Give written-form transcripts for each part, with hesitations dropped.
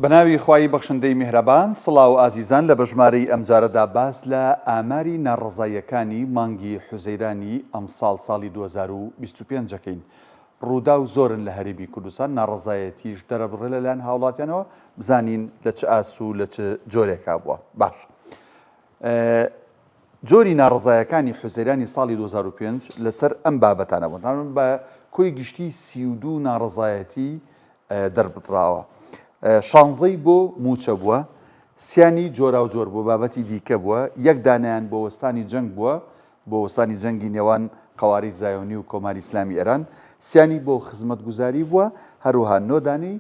بەناوی خوای بەخشندەی میهرەبان سڵاو ئازیزان لە بەژمارەی ئەمجارەدا باس لە ئاماری ناڕەزاییەکانی مانگی حوزەیرانی ئەمساڵ ساڵی 2025 دەکەین ڕووداو زۆرن لە هەرێمی کوردستان ناڕەزایەتیش دەرەبڕێ لەلایەن هاوڵاتیانەوە بزانین لە چ ئاست و لە چ جۆرێکا بووە باش جۆری ناڕەزایەکانی حوزەیرانی ساڵی 2005 لەسەر ئەم بابەتانە بوون بە کۆی گشتی 32 ناڕەزایەتی دەربڕاوە. شانزەی بۆ مووچە بووە، سیانی جۆراوجۆر بۆ بابەتی دیکە بووە، یەک دانەیان بۆ وەستانی جەنگ بووە، بۆ وەستانی جەنگی نێوان قەوارەی زایۆنی و کۆماری ئیسلامی ئێران، سیانی بۆ خزمەتگوزاری بووە، هەروەها نۆ دانەی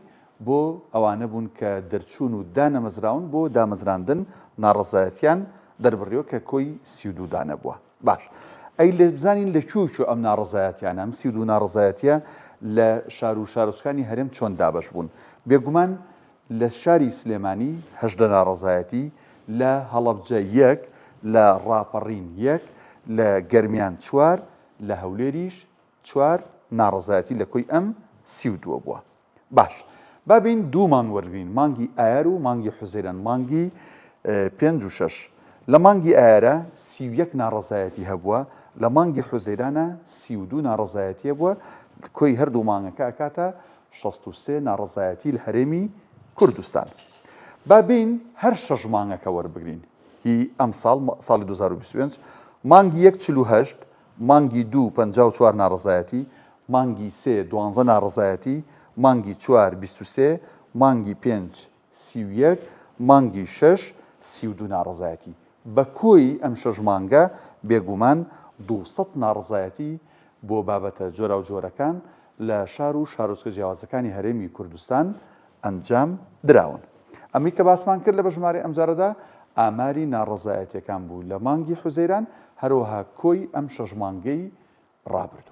بۆ ئەوانە بوون کە دەرچوون و دانەمەزراون بۆ دامەزراندن ناڕەزایەتیان دەربڕیوە کە کۆی 32 دانە بووە. باش ئەی لە بزانین لە کوێ و کوێ ئەم ناڕەزایەتیانە، ئەم 32 ناڕەزایەتیە لە شار و شارۆچکانی هەرێم چۆن دابەش بوون؟ بێگومان لە شاری سلێمانی 18 ناڕەزایەتی، لە هەڵەبجە یەک، لە ڕاپەڕین یەک، لە گەرمیان چوار، لە هەولێریش چوار ناڕەزایەتی لە کۆی ئەم 32 بووە. باش با بێین دوو مانگ وەرگرین مانگی ئایار و مانگی حوزەیران مانگی پێنج و شەش لە مانگی ئایارە 31 ناڕەزایەتی هەبووە لە مانگی حوزەیرانە 32 ناڕەزایەتی هەبووە کۆی هەردوو مانگەکە ئەکاتە 63 ناڕەزایەتی لە هەرێمی کوردستان با بێین هەر شەش مانگەکە وەربگرین هی ئەمساڵ ساڵی 2025 مانگی یەک 48 مانگی دوو 54 ناڕەزایەتی مانگی سێ دوانزە ناڕەزایەتی، مانگی چوار 23، مانگی پێنج 31، مانگی شەش 32 ناڕەزایەتی. بە کۆی ئەم شەش مانگە بێگومان 200 ناڕەزایەتی بۆ بابەتە جۆراوجۆرەکان لە شار و شارۆچکە جیاوازەکانی هەرێمی کوردستان ئەنجام دراون. ئەمەی کە باسمان کرد لە بەژمارەی ئەمجارەدا ئاماری ناڕەزایەتیەکان بوو لە مانگی حوزەیران، هەروەها کۆی ئەم شەش مانگەی ڕابردوو.